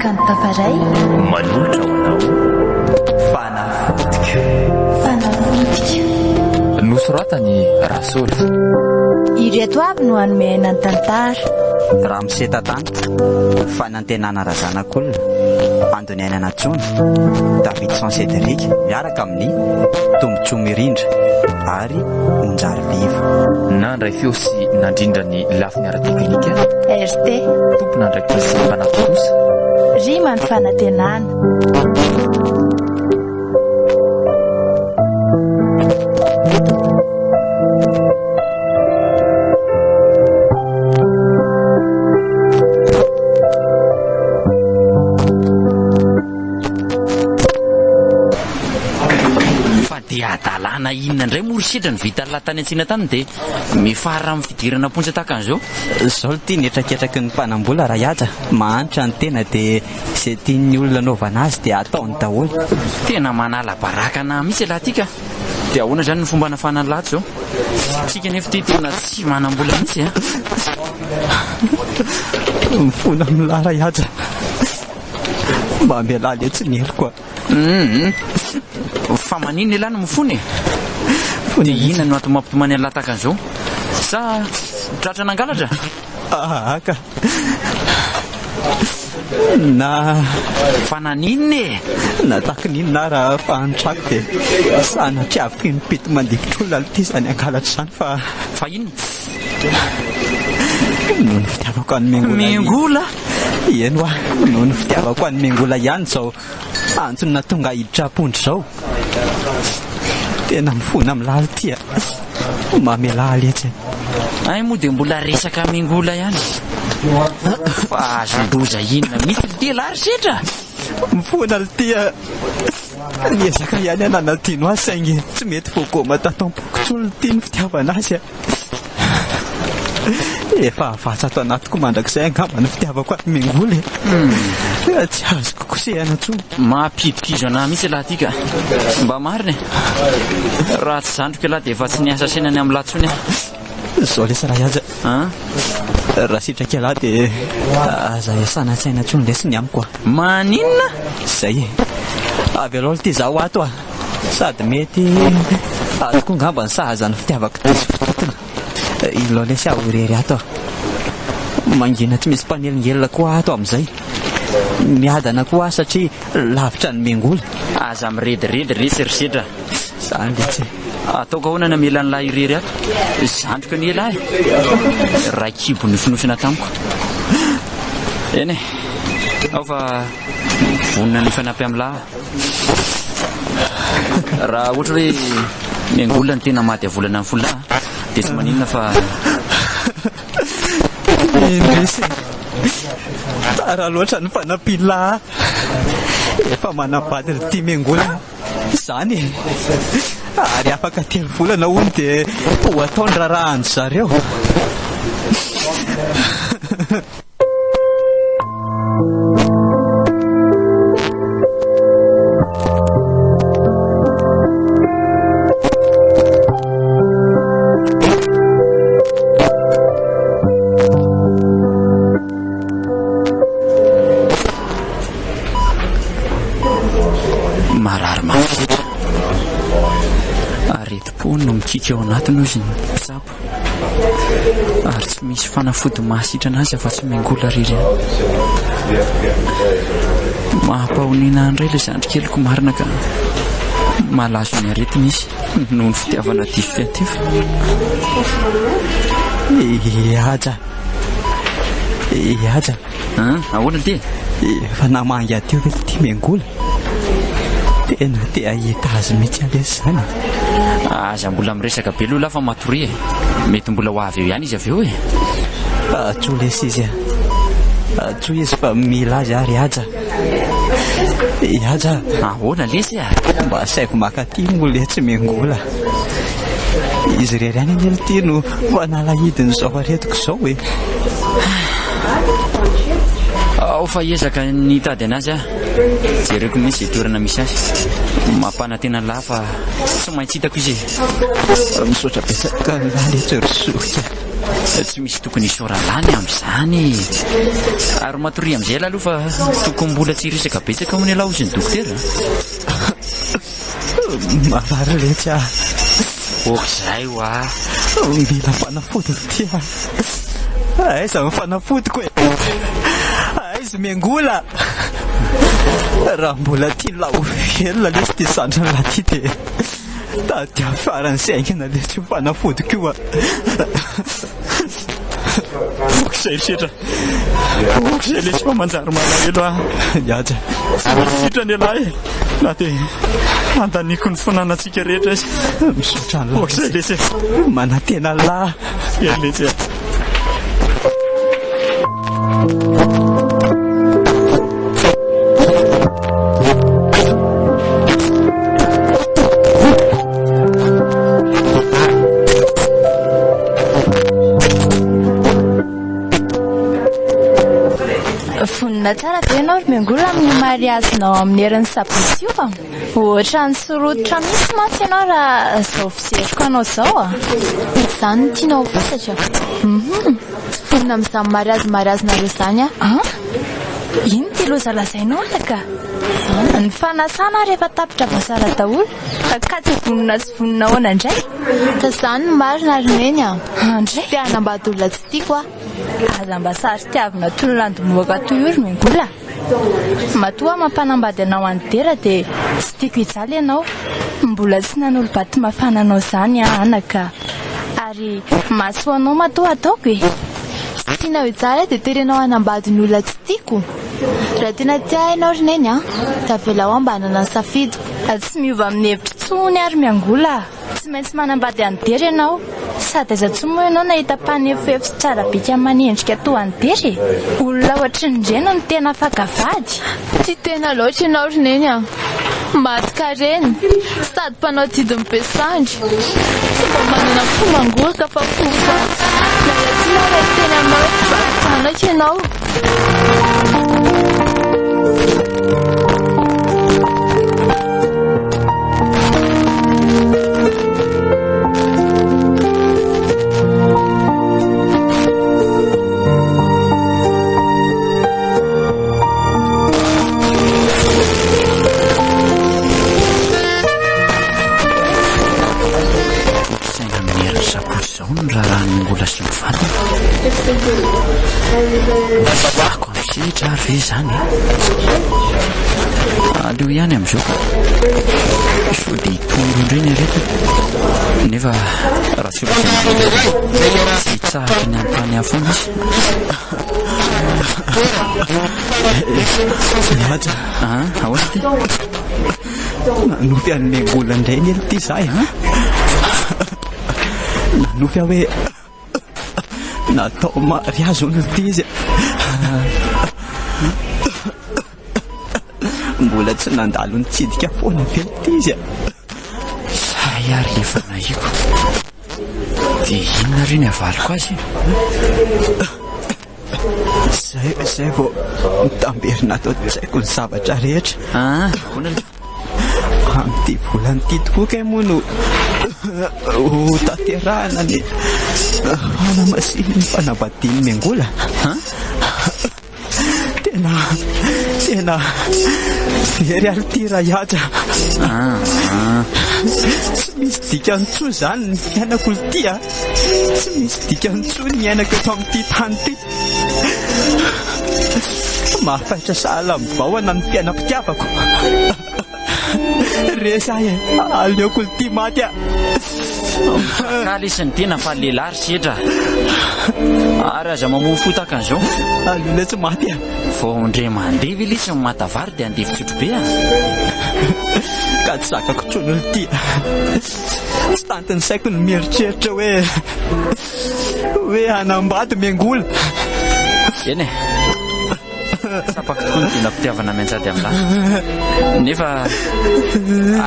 Kanto Tafaray. Manolotra ho anao. Fanafodiko. Fanafodiko. Nosoratan'i Rasolo. Ireto avy no hanome aina ny tantara. Ramose Tatana, Fanantenana Razanakolona, Andoniaina Natsoana, Davidson Cédric miaraka amin'ny Tombontsoa Mirindra ary Onjariliva. Nandray feo sy nandrindra ny lafiny ara-teknika. RT. Tompon'andraikitra sy mpanatontosa. Rima ny fanantenana. Fa dia hadalana inona indray moa ry sedra no vitan'lah tany an-tsena tany dia mifarana amin'ny fidirana am-ponja tahaka an'izao? Zao ity ny hetraketraky ny mpanambola Rahaja, mahantra ny tena dia izay tian'ny olona anaovana azy dia ataony daholo. Tena manala baraka anah mihitsy ialahy ity ka! Dia ahoana izany ny fomba hanafahana an'lah ato izao? Tsika anefa ity tena tsy manam-bola mihitsy a! Mifona amin'lah Rahaja, mba mialà letsy ny heriko a! Hum fa maninona ialahy no mifona e? Dia inona no antony mampitomany an'lah tahaka an'izao? Sa tratra nangalatra? Aa ka. Na. Fa naninona e? Na tahaka ny inona ara fahantrako dia sanatriaviko impito mandifotr'olona aloha ity izany hangalatra izany fa. Fa inona? Noho ny fitiavako an'i Mengola. Mengola? Eny hoa, noho ny fitiavako an'i Mengola ihany izao antony nahatonga ahy hiditra am-pondro izao. Tena mifona amin'ny lahy ity a. Mamelà ahy letsy e. Hay moa dia mbola resaka Mengola ihany. Fa azon-doza inona mihitsy ity ialahy ry Setra? Mifona ity a. Niezaka ihany aho nanadino azy saingy tsy mety voagoma tato am-poko intsony ity ny fitiavana azy a. Efa havatsa ato anatiko mandrakizay angamba ny fitiavako an'i Mengola e. Tsy azoko kosehana intsony. Mampidi-kizo anah mihitsy ialahy ity ka. Mba marina e. Raha tsy zandriko ialahy dia efa tsy niasa saina ny amin'lah intsony aho. Zao lesy Rahaja. An? Raha sitrak'ialahy dia aza iasana tsaina intsony lesy ny amiko a. Maninona? Zay e. Avelao ity izaho ato a. Sady mety ato koa angamba ny sahaza ny fitiavako diso fitontona. Ilao lesy aho irery ato a. Mangina tsy misy mpanelingelina koa ato amin'izay. Miadana koa aho satria lavitra ny Mengola. Aza mirediredy resy ry Sedra. Zany letsy e. Ataoko ahoana ny hamela an'lah irery ato? Zandriko anie lah e. Ray kibo nofonosina tamiko. Eny e. Ao fa vonona ny hifanampy amin'lah aho. Raha ohatra hoe miangolona ny tena maha diavolana ny fon'lah dia tsy maninona fa. Indrisy e. Tara loatra ny fanampian'lah. Efa manambady ry ity miangolona. Izany e! Ary afaka telo volana hono dia ho atao ny raharahan-dry zareo. Marary mafy setra. Aretim-po no mikiky ao anatiny hozy ny mpitsabo. Ary tsy misy fanafody mahasitrana azy afa-tsy Mengola irery ihany. Mampahonena ahy indray ilay zandrikeliko marina ka. Malazo ny aretina izy noho ny fitiavana diso fiantefa. I Haja. I Haja. An, ahoana ity? Efa namangy ahy teo ve ity Mengola? Tena te hahita azy mihitsy aho lesy izany e. Aza mbola miresaka be aloha lahy fa matoria e. Mety mbola ho avy eo ihany izy avy eo e. Antsoy lesy izy a. Antsoy izy fa mila azy aho ry Haja. I Haja. Ahoana lesy a? Mba asaivo maka aty moa letsy Mengola. Izy irery ihany anie ity no fanalahidin'izao aretiko izao e. Ao fa hiezaka ny hitady anazy aho. Jereko mihitsy izay toerana misy azy. Mampanantena an'lah fa tsy maintsy hitako izy e. Misaotra betsaka an'lah letsy ry zoky a. Tsy misy tokony hisaora lany amin'izany e. Ary matoria amin'izay ialahy aloha fa tokony mbola tsy hiresaka betsaka hono ialahy hozy ny dokotera. Marary letsy aho. Oak'izay hoa. Mila fanafody ity aho. Aiza ny fanafodiko e? Aiza Miangola? Raha mbola tian'lah ho velona lesy ity zandrin'lah ity dia tadiavo faran'izay haingana lesy io fanafodiko io a. Oak'izay ry Setra. Oak'izay lesy fa manjary malahelo aho. Mihaja. Tsy misy sitrany ialahy e. Na dia handaniako ny fananantsika rehetra aza. Misaotra an'lah. Oak'izay lesy e. Manantena an'lah. Eny lesy e. Vonona tsara ve ianao ry Miangola amin'ny mariazinao amin'ny herin'ny sabotsy io a? Ohatran'ny tsy rototra mihitsy mantsy ianao raha izao fijeriko anao izao a! Izany no tianao ho fantatra? Hum, tsy vonona amin'izany mariazy mariazinareo izany aho. An? Inona ity loza lazainao anaka? Ny fanasana ary efa tapitra voasara daholo ka tsy vonona tsy vonona ahoana indray? Ka izany no marina ry Neny a! Andray! Te hanambady olona tsy tiako aho. Aza mba saro-tiavina toy ny landim-bohoka toy io ry Mengola a! Matoa aho mampanambady anao an'i Dera dia tsy tiako hijaly ianao. Mbola tsy nanolo-bato mafana anao izany aho anaka. Ary mahasoa anao matoa ataoko e! Tsy tianao hijaly aho dia terenao hanambady ny olona tsy tiako? Raha tena tia ahy ianao ry Neny a, dia avelao aho mba hanana ny safidiko. Tsy miova amin'ny hevitro intsony aho ry Miangola a! Tsy maintsy manambady an'i Dera ianao. Sady aiza intsony moa ianao nahita mpanefoefo sy tsara bika manendrika toa an'i Dera e? Olona ohatrin'ireny no tena afaka vady. Tia tena loatra ianao ry Neny a! Matin-karena, sady mpanao didin'ny be sandry. Tsy mba manana fo mangoraka fa fo vato. Miala tsiny aho raha hiteny aminao hoe mpivady zanaka ianao. Saina amin'ny herin'ny sabotsy izao ny raharahan'ny Angola sy ny vadiny. Ako amin'ny sehatra ary ve izany e? Aleo ihany amin'izao ka. Sao dia hitombo indray ny aretina. Nefa raha tsy olona tsy hitsahatra ny hanontany ahy foana izy. Mihaja. Ah, ahoana ity? Nanofy an'i Mengola indray anie ity za e. Nanofy aho hoe natao mariazy hono ity izy. Mbola tsy nandalo nitsidika foana ve ity izy? Zay ary le fanahiako. Dia inona re ny havaliko azy e? Zay, zay vao mitamberina ato an-tsaiko ny zavatra rehetra. Ah, ahoana le? Amin'ity volana ity tokoa kay moa no ho tanterahana ny fanamasin'ny fanambadian'i Mengola. Han? Tena, tena very ary ity Rahiaja. Ah, ah. Tsy misy dikany intsony izany ny fiainako ity a. Tsy misy dikany intsony ny iainako eto amin'ity tany ity. Mahafaitra sahala amin'ny vahona ny fiainam-pitiavako. Resy aho e, aleoko ity maty a. Makaly sy ny tena fa lehilahy ry sedra. Ary aza mamono fo tahaka an'izao. Aleo letsy maty a. Vao indray mandeha ve letsy ny mata vary dia andevo tsotro be a. Ka tsy zakako intsony olo ity a. Tsy tantin'ny saiko ny mieritreritra hoe hoe hanambady Mengola. Eny e. Tsapako tokoa ny tena fitiavana mianjady amin'lahy. Nefa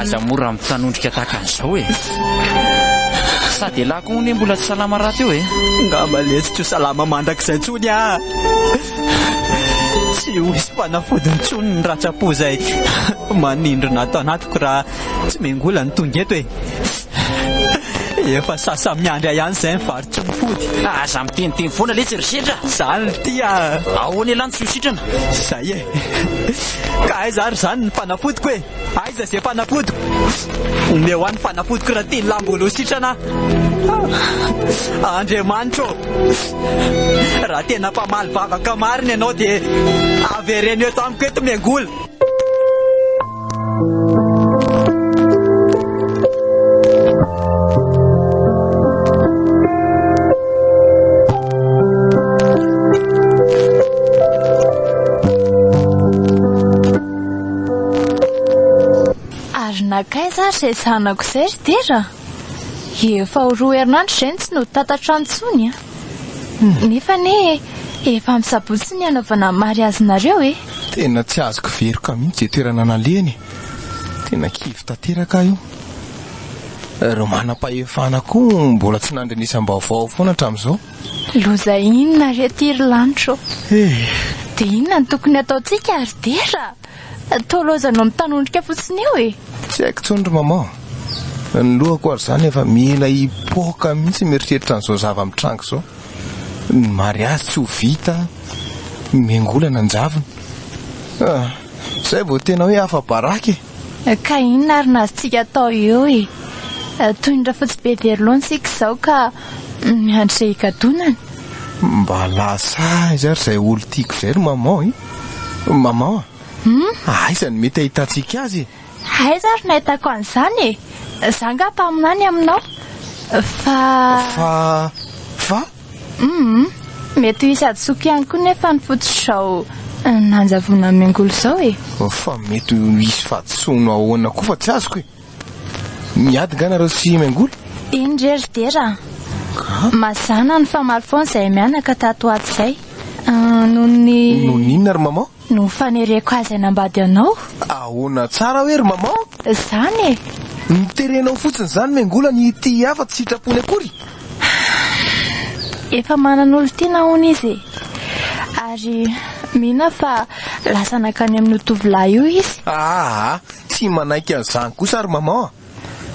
aza mora mitanondrika tahaka an'izao e. Sady elah koa anie mbola tsy salama rahateo e. Ngamba letsy tsy ho salama mandrakizay intsony aho. Tsy ho hisy fanafody intsony ny ratram-po izay manindrona ato anatiko raha tsy Mengola no tonga eto e. Efa sasa miandry ahy ihany izay ny vary tsy mifody. Aza miteniteny foana letsy ry Sedra. Izany ity a. Ahoana ialahy no tsy ho sitrana? Izay e. Ka aiza ary izany ny fanafodiko e? Aiza izay fanafodiko? Omeo ahy ny fanafodiko raha tian'lah mbola ho sitrana aho. Andriamanitra ô! Raha tena mpamaly vavaka marina ianao dia avereno eto amiko eto Miangola. Ary nankaiza ary izay zanako izay ry Dera? Efa ho roa herinandro izay no tsy notatatra intsony an! Nefa anie efa amin'ny sabotsy ny hanaovana ny mariazinareo e! Tena tsy azoko veroka mihitsy izay toerana nalehany e! Tena kivy tanteraka aho io. Ireo manam-pahefana koa mbola tsy nandrenesam-baovao foana hatramin'izao. Loza inona re ity ry lanitra ô! Eh! Dia inona no tokony hataontsika ry Dera? Toa lozanao mitanondrika fotsiny eo e! Tsy haiko intsony ry maman. Ny lohako ary izany efa mila hipoaka mihitsy mieritreritra an'izao zava-mitranga izao. Ny mariazy tsy ho vita, ny miangolana an-javona. Ah, izay vao tena hoe afa-baraka e! Ka inona ary no azontsika atao eo e? Toy ny rafotsy be very laona isika izao ka miandry izay higadonany. Mba lasa aiza ary izay olon-tiako izay ry maman e? Maman a! Aiza no mety ahitantsika azy e? Aiza ary no ahitako an'izany e? Za angaha mpaminany aminao? Fa. Fa. Fa? Hum. Mety ho hisy hadisoako ihany koa nefa ny fototr'izao nanjavona an'i Miangola izao e. Fa mety ho hisy fahadisoana ahoana koa fa tsy azoko e. Miady nga nareo sy Miangola? Eny re ry Dera a. Mazàna nifamaly foana izahay mianaka tato ho ato izay. Noho ny. Noho ny inona ry maman? No fanereko azy hanambady anao. Ahoana tsara hoe ry maman? Zany e! Noterenao fotsiny izany Miangola ny hitia ahy fa tsy sitrapony akory? Efa manan'olon-tiana hono izy e! Ary mino aho fa lasa nankany amin'io tovolahy io izy. Aa! Tsy manaiky an'izany kosa ry maman a!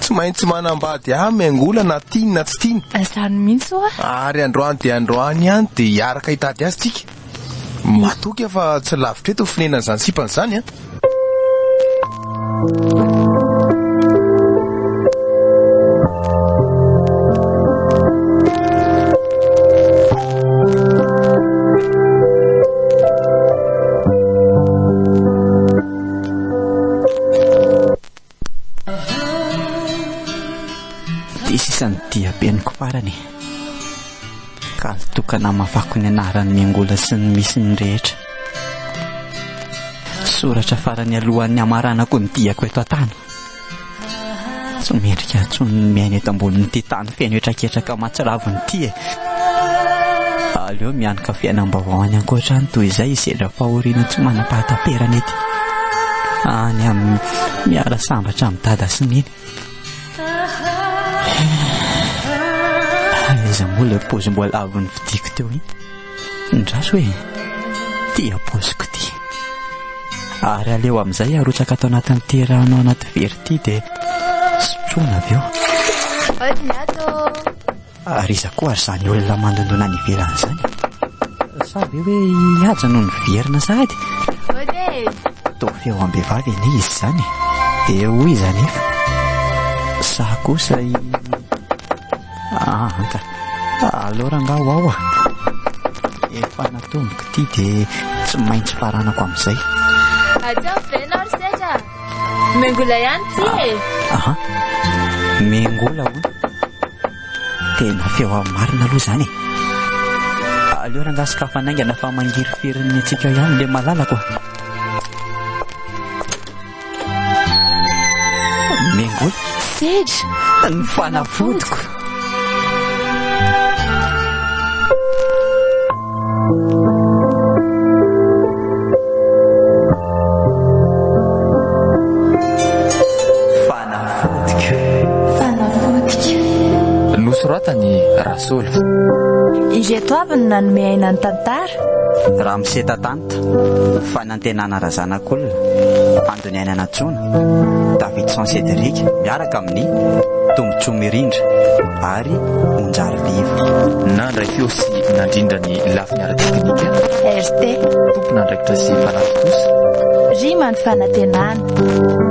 Tsy maintsy manambady ahy Miangola na tiany na tsy tiany. Izany mihitsy hoa. Ary androany dia androany ihany dia hiaraka hitady azy tsika. Matoky aho fa tsy lavitra eto ny fonenan'izany sipany izany an. Ity sisa ny diabeniko farany e. Kaly tokana hamafako ny anaran'ny Miangola sy ny misy ny rehetra. Soratra farany alohan'ny hamaranako ny diako eto an-tany. Tsy mendrika intsony ny miaina eto ambonin'ity tany feno hetraketraka mahatsiravina ity e. Aleo mianoka fiainam-baovao any ankoatra any toy izay hisedra fahoriana tsy manam-pahataperana ety. Any amin'ny miara sambatra amin'i Dada sy Neny. Aiza moa ilay paozim-boalavo novidiako teo iny? Ndraso e! Ity paoziko ity. Ary aleo amin'izay arotsaka ato anatin'ity rano anaty vera ity dia sotroina avy eo. Ody ny ato. Ary iza koa ary izany olona mandondona any ivelany izany? Sa ve hoe i Haja no niverina sahady? Ody e! Toa feo am-behivavy anie izy izany e! Dia hoy izy anefa. Sa kosa i... Ah, anka. Aleo rangaha ho ao ah. Efa natomboko ity dia tsy maintsy faranako amin'izay. Ataovy ve ianao ry Sedra? Mengola ihany ity e! Aha. Mengola hono. Tena feo amin'ny marina aloha izany e. Aleo rangaha sokafana haingana fa mangirifiry ny antsika eo ihany ilay malalako a. Mengola. Sedra. Ny fanafodiko. Fanafodiko. Fanafodiko. Nosoratan'i Rasolo. Ireto avy no nanome aina ny tantara. Ramose Tatanta, Fanantenana Razanakolona, Andoniaina Natsoina, Davidson Cédric miaraka amin'ny. Tombontsoa Mirindra ary Onjariliva. Nandray feo sy nandrindra ny lafiny ara-teknika. RT. Tompon'andraikitra sy mpanatontosa. Rima ny fanantenana.